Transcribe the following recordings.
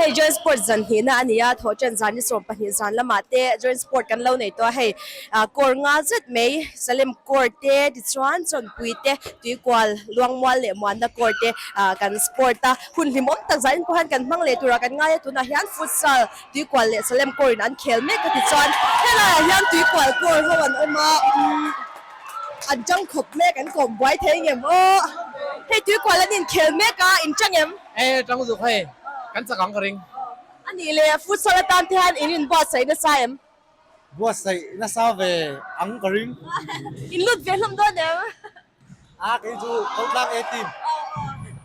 hei Joint Sports zan hnihna a ni a, thawhṭan zan ni 12 zan lamah te Joint Sport kan lo nei tawh a, hei ah kawr nga zet mai Salem kawr te tichuan Chawnpui te Tuikual Luangmual leh Muanna kawr te ah kan sport a, hun hlimawm tak zanin pawh hian kan hmang leh turah kan ngai a, tunah hian futsal Tuikual leh Salem kawrin an khel mek a tichuan helaiah hian Tuikual kawr ho an awm a umm an ṭang khawp mek an kawm buai thei ngem aw hei Tuikual an inkhel mek a in ṭang em? E ṭang zuk hei kan chak ang ka ring. A nih leh futsal atan te hian in inbuatsaih nasa em? Buatsaih nasa ve ang ka ring. In lut ve hlawm dawn em? A kei chu Kotlang A team.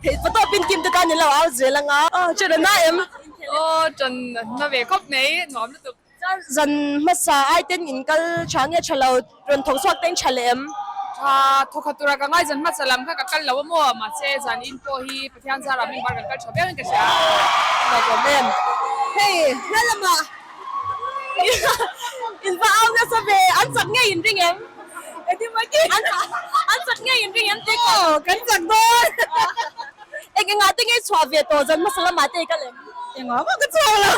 Theih pa tawpin team te tan in lo au zel anga. Aw ṭan a na em? Aw ṭan a na ve khawp mai nuam lutuk. Chuan zan hmasa ai ten in kal tha nge tha lo rawn thawk chhuak ten tha leh em? Tha thawkhat tura ka ngai zan hmasa lam kha ka kal lo a maw mahse zan in pawh hi Pathian zara min bar kan kal tha viau in ka hria. Lawm em? Hei hla lamah in va au nasa ve an chak ngei in ring em? An chak ngei in ring em tih ka kan chak dawn. Eng engah te nge chhuah ve tawh zan hmasa lamah te i kal em? Engah mah ka chhuak lo.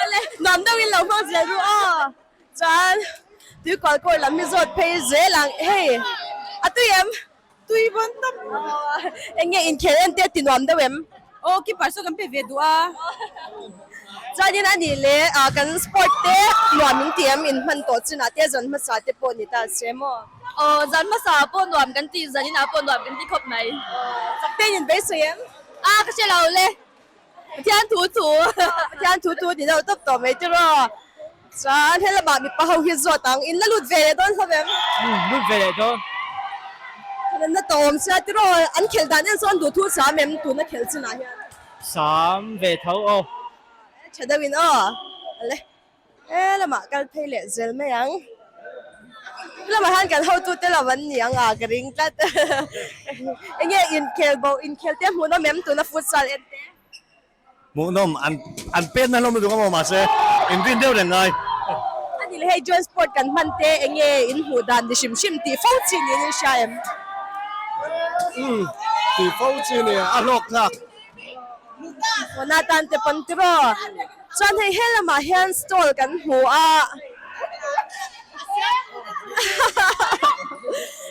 Ele nuam deuh in lo hmang zel ru aw. Chuan tuikual kawr lam hi zawt phei zel ang hei a tui em? Tui bawn tawp. Eng nge inkhel en te a ti nuam deuh em? Aw keeper saw kan pe ve duh a. Chuanin a nih leh kan sport te nuam in ti em in hman tawh chinah te zan hmasa te pawh ni ta se maw? Aw zan hmasa pawh nuam kan ti zanin ah pawh nuam kan ti khawp mai. Chak te in beisei em? A ka hre lo le. Pathian thu thu Pathian thu thu ni deuh tawp tawh mai tiraw. Chuan he lamah mipa ho hi zawt ang in la lut ve leh dawn hlawm em? Umm lut ve leh dawn. Thawhna tawh awm sia tiraw an khelh dan en sawn duh thu sam em tuna khelh chinah hian? Sam ve tho aw. Tha deuh in aw. Ale he lamah kal phei leh zel mai ang. He lamah hian kan hotute lo an ni ang a ka ring tlat. Enge inkhel bo inkhel te hmuhnawm em tuna futsal en te? Hmuhnawm an an pet na hlawm lutuk a maw mahse inrin deuh reng ngai. A ni le hei joint sport kan hman te enge in hmuh dan ni hrim hrim tih fo chi niin in hria em? Umm tih fo chi ni a hlawk thlak. Pawn atan te pawn tiraw. Chuan hei he lamah hian stall kan hmu a.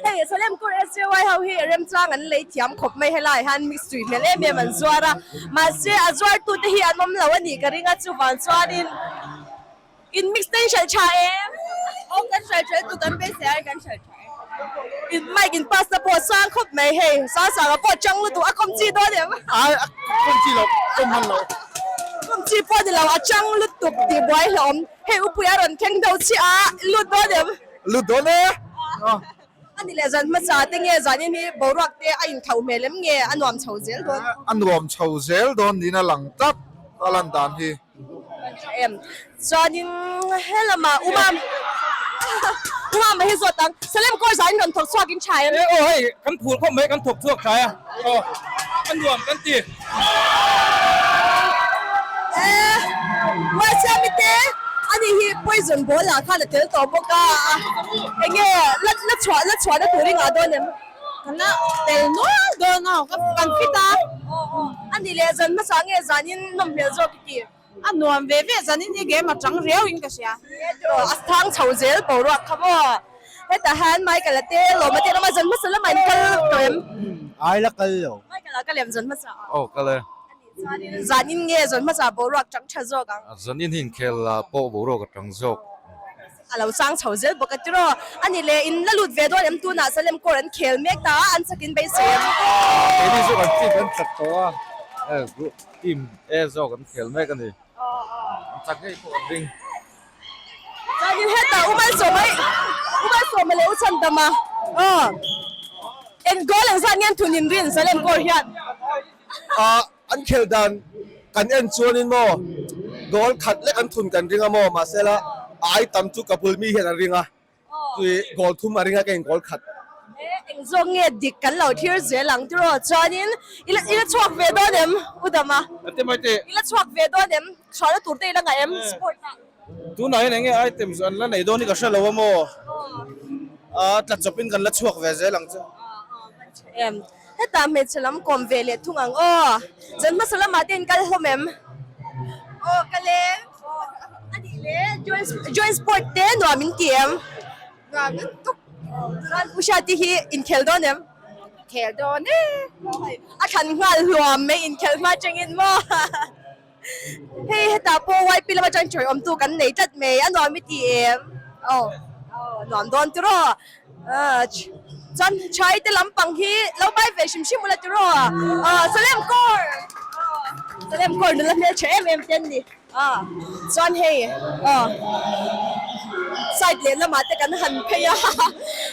Hei Salemkawr SJY ho hi remchang an lei thiam khawp mai helai hian mix tui hmel em em an zuar a mahse a zuartu te hi an awm lo a nih ka ring a chuvang chuanin in mix te in hralh tha em? Aw kan hralh tha lutuk kan beisei a kan hralh tha e. In mic in pass na pawh a sang khawp mai hei Sasanga pawh a chang lutuk a kawm chi dawn em? Ai a kawm chi lo kawm hman lo. Kawm chi pawh ni lo a chang lutuk tih buai hlawm. Hei upui a rawn thleng deuh chiah a, lut dawn em? Lut dawn e! A ni leh zan hmasa te nge zanin hi boruak te a inthau hmel em nge a nuam chho zel dawn? A nuam chho zel dawn niin a lang tlat a lan dan hi. Tha em. Chuanin he lamah Umam Umama hi zawt ang. Salem kawr zanin rawn thawk chhuak in tha em? Aw hei kan phur khawp mai kan thawk chhuak thlai a. Aw a nuam kan ti. Eh Ruaisiami te ani hi poison ball ah khan a tel tawh bawk a enge la la chhuah la chhuah na tur i ngah dawn em? Ka la tel nual dawn a kan fit a. Aw aw ani leh zan hmasa nge zanin nawm hmel zawk i ti. A nuam ve ve zanin hi game a chang riau in ka hria. A thang chho zel boruak kha maw. Hetah hian Michael a te lawm a te lawm a zan hmasa lamah in kal tawh em? Ai la kal lo. Michael a kal em zan hmasa ah? Aw kal e. Chuanin zanin nge zan hmasa boruak chang tha zawk ang? Zanin hi inkhel ah pawh boruak a chang zawk. A lo sang chho zel bawk a tiraw. A ni le in la lut ve dawn em tunah Salem Corps an khel mek ta a an chakin beisei em? Keini zawk an team kan chak tawh a, group team A zawk an khel mek a ni. An chak ngei pawh an ring. Chuanin hetah U Malsawma hi U Malsawma leh U Chhandama aw eng goal engzat nge an thun in rin Salem Corps hian? An khelh dan kan en chuanin maw goal khat lek an thun kan ring a maw mahsela a ai tam chu ka bul mi hian an ring a tui goal thum a ring a ka in goal khat. E eng zawk nge dik kan lo thlir zel ang tiraw chuanin i la i la chhuak ve dawn em u Dama? Ati mai teh. I la chhuak ve dawn em chhuahna tur te i la ngaih em sport ah? Tunah hian eng nge items an la nei dawn hi ka hre lo a maw? A tla chawpin kan la chhuak ve zel ang chu. Em. Hetah hmeichhe lam kawm ve leh thung ang aw. Zan hmasa lamah te in kal hlawm em? Aw kal e. A nih le joint joint sport te nuam in ti em? Nuam lutuk. Chuan U Hriati hi inkhel dawn em? Khel dawn e. A thlan nghal hluam mai inkhel hma atangin maw. Hei hetah pawh YP lama atang chawi awmtu kan nei tlat mai a nuam i ti em? Aw nuam dawn tiraw chuan chai te lampang hi lo bai ve hrim hrim ula tiraw Salem kawr Salem kawr nula hmeltha em em te an ni chuan hei side leh lamah te kan han phei a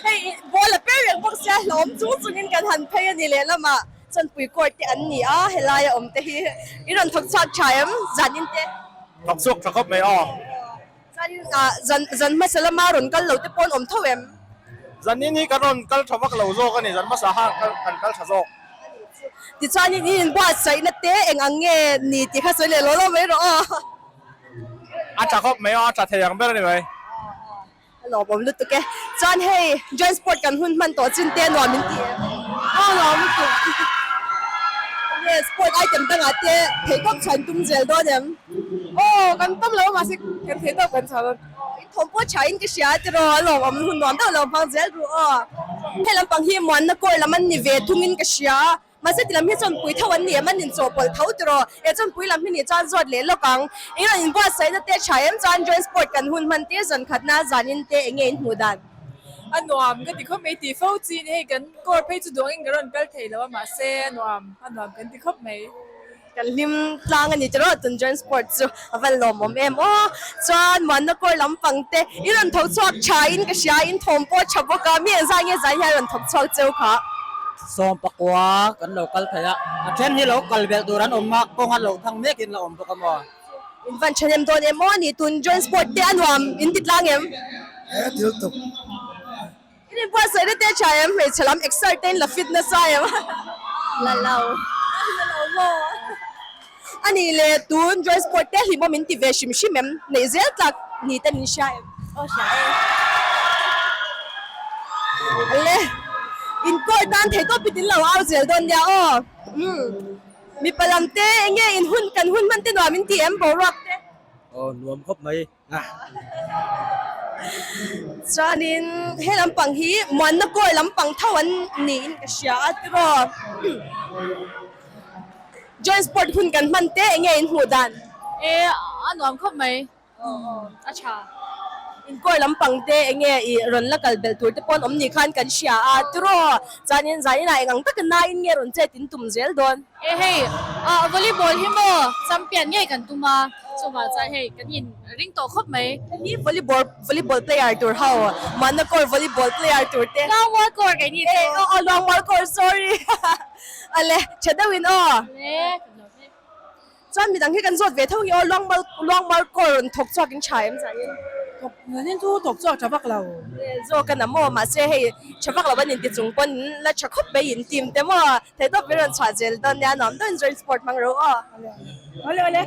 hei ball a per reng bawk sia hlawm chung chungin kan han phei a ni lehlamah. Chawnpui court te an ni a, helaia awm te hi i rawn thawk chhuak tha em zanin te? Thawk chhuak tha khawp mai aw. Chuanin zan zan hmasa lama rawn kal lo te pawh an awm tho em? Zanin hi kan rawn kal tha vak lo zawk a ni, zan hmasa khan kan kal tha zawk. Tichuanin i inbuatsaihna te eng ang nge ni tih kha sawi leh law law mai rawh aw. A tha khawp mai aw, a tha thei ang ber a ni mai. A lawmawm lutuk e. Chuan hei joint sport kan hun hman tawh chin te nuam in ti em? A lawm lutuk. Nge sport item dangah te theihtawp chhan tum zel dawn em? Aw kan tam lo a mahse kan theihtawp kan chhan a. In thawm pawh tha in ka hria a tiraw a lawmawm hun nuam deuh lo hmang zel ru aw. Hei lampang hi muanna kawr lam an ni ve thung in ka hria a. Mahse ti lam hi chawnpui tho an ni em? An inchawhpawlh tho tiraw? He chawnpui lam hi nih chuan zawt leh lawk ang. Englo inbuatsaihna te tha em chuan joint sport kan hun hman tir zan khatna zanin te enge in hmuh dan? A nuam ka ti khawp mai tih fo chin hei kan court phei chu duangin ka rawn kal thei lo a mahse a nuam a nuam kan ti khawp mai. Kan hlim tlang a ni tiraw tun joint sport chu a van lawmawm em aw. Chuan muanna court lampang te i rawn tho chhuak tha in ka hria in thawm pawh tha bawk a mi engzah nge zan hian rawn thawk chhuak cheu kha. Sawm pakua kan lo kal thei a, a then hi lo kal belh tur an awm a, kawng a lo thang mek in la awm bawk a maw. In van thahnem dawn em aw ni tun joint sport te a nuam in ti tlang em? He thil tuk. In inbuatsaih na te tha em? Hmeichhe lam exer te in la fit nasa em? La lo. La lo maw? A nih leh tun joint sport te hlimawm in ti ve hrim hrim em? Neih zel tlak ni te min hria em? Aw hria e. Le in court tan thei tawp in lo au zel dawn nia aw. Umm mipa lam te enge in hun kan hun hman te nuam in ti em boruak te? Aw nuam khawp mai. Chuanin he lampang hi muanna kawi lampang tho an niin ka hria a tiraw. Joint sport hun kan hman te enge in hmuh dan? E a nuam khawp mai a tha. Inkawi lampang te enge i rawn la kal belh tur te pawh an awm ni khan kan hria a tiraw. Chuanin zaninah eng ang taka nain nge rawn chet in tum zel dawn? E hei ah volleyball hi maw champion ngei kan tum a chuvah chuan hei kan in ring tawh khawp mai. Hei volleyball volleyball player tur ho Manakawr volleyball player tur te. Luangmual kawr kei ni chu. E aw aw Luangmual kawr sorry ale tha deuh in aw. Ale kan lo hle. Chuan midang hi kan zawt ve tho nge aw Luangmal Luangmal kawr rawn thawk chhuak in tha em zanin? Thawk zanin chu thawk chhuak tha vak lo. Zawk a na maw mahse hei tha vak lo an inti chung pawn in la tha khawp mai in team te maw theihtawp in rawn chhuah zel dawn nia nuam deuhin joint sport hmang ro aw. Awle awle.